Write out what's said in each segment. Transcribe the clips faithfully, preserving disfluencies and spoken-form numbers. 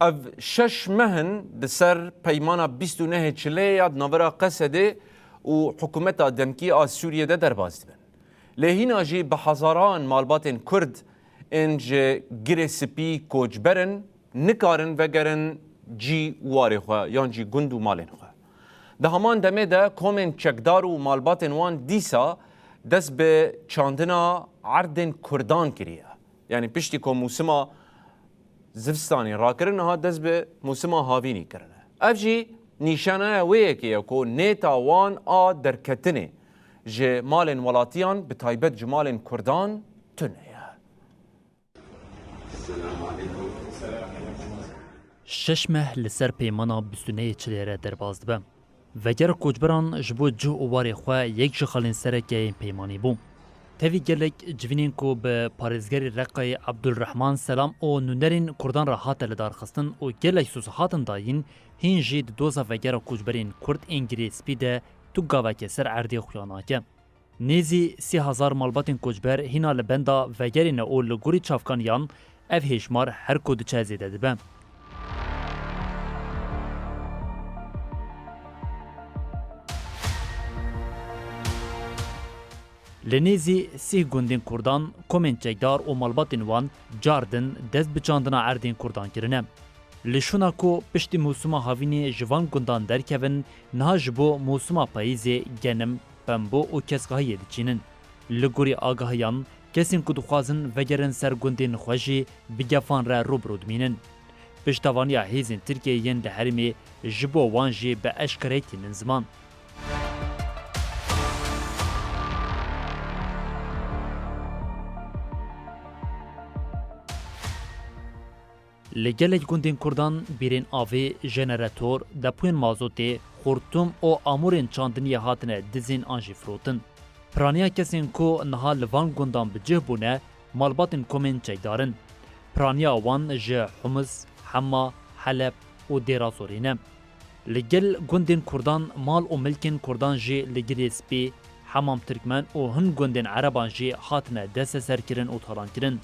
Ev şeş meh in di ser peymana bîst û nehê Çileyê ya di navbera Qesedê û hikûmeta demkî a Sûriyê de derbas dibin. Lê hîna jî bi hezaran malbatên Kurd ên ji Girê Spî koçber in, nikarin vegerin cî û warê xwe yan jî gund û malên xwe. Di heman demê de komên çekdar û malbatên wan dîsa dest bi çandina erdên Kurdan kiriye. Yanî piştî ku mûsima zivistanê rakirin, niha dest bi mûsima havînî kirine. Ev jî nîşaneya wê yekê ye ku nêta wan a derketinê ji malên welatiyan, bi taybet ji malên Kurdan, tune ye. Şeş meh li ser peymana bîst û nehê Çileyê re derbas dibe. Vegera koçberan ji bo cih û warê xwe yek ji xalên sereke yên peymanî bû. Tevî gelek civînên ku bi parêzgerê Reqayê Abdulrehman Selam û nûnerên Kurdan re hate lidarxistin û gelek soz hatin dayîn, hîn jî di doza vegera koçberên Kurd ên Girê Spî de tu gaveke ser erdê xuya nake. Nêzî sê hezar malbatên koçber hîna li benda vegerê ne û li gorî çavkaniyan ev hêşmar her ku diçe zêde dibe. Li nêzî sîh gundên Kurdan, komên çekdar û malbatên wan car din dest bi çandina erdên Kurdan kirine. Li şûna ku piştî mûsima havînê ji van gundan derkevin, niha ji bo mûsima payîzê genim, pembo û kesgahiyê diçînin. Li gorî agahiyan, kesên ku dixwazin vegerin ser gundên xwe jî bi gefan re rû bi rû dimînin. Piştevaniya hêzên Tirkiyeyê yên li herêmê ji bo wan jî bi eşkereyî tînin ziman. Li gelek gundên Kurdan bîrên avê, jeneretor, depoyên mazotê, xurtum û amûrên çandiniyê hatine dizîn an jî firotin. Piraniya kesên ku niha li van gundan bi cih bûne, malbatên komên çekdar in. Piraniya wan ji Humiz, Hema, Heleb û Dêra Zorê ne. Li gel gundên Kurdan mal û milkên Kurdan jî li Girê Spî, Hemam Tirkmen û hin gundên Ereban jî hatine desteserkirin û talankirin.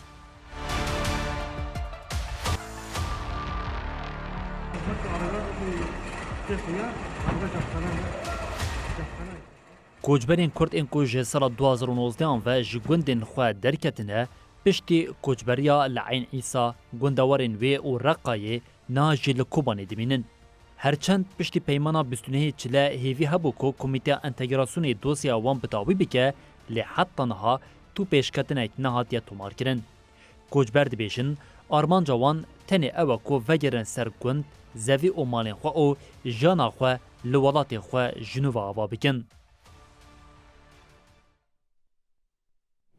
Koçberên Kurd ên ku ji sala du hazar û nozdehan ve ji gundên xwe derketine, piştî koçberiya li Eyn Îsa, gundewarên wê û Reqayê niha jî li Kobanê dimînin. Her çend piştî peymana bîst û nehê Çile hêvî hebû ku Komîteya Entegrasyonê dosyeya wan bi dawî bike, lê heta niha tu pêşketinek nehatiye tomarkirin. Koçber dibêjin, armanca wan tenê ew e ku vegerin ser gund, zevî û malên xwe û jiyana xwe li welatê xwe ji nû ve ava bikin.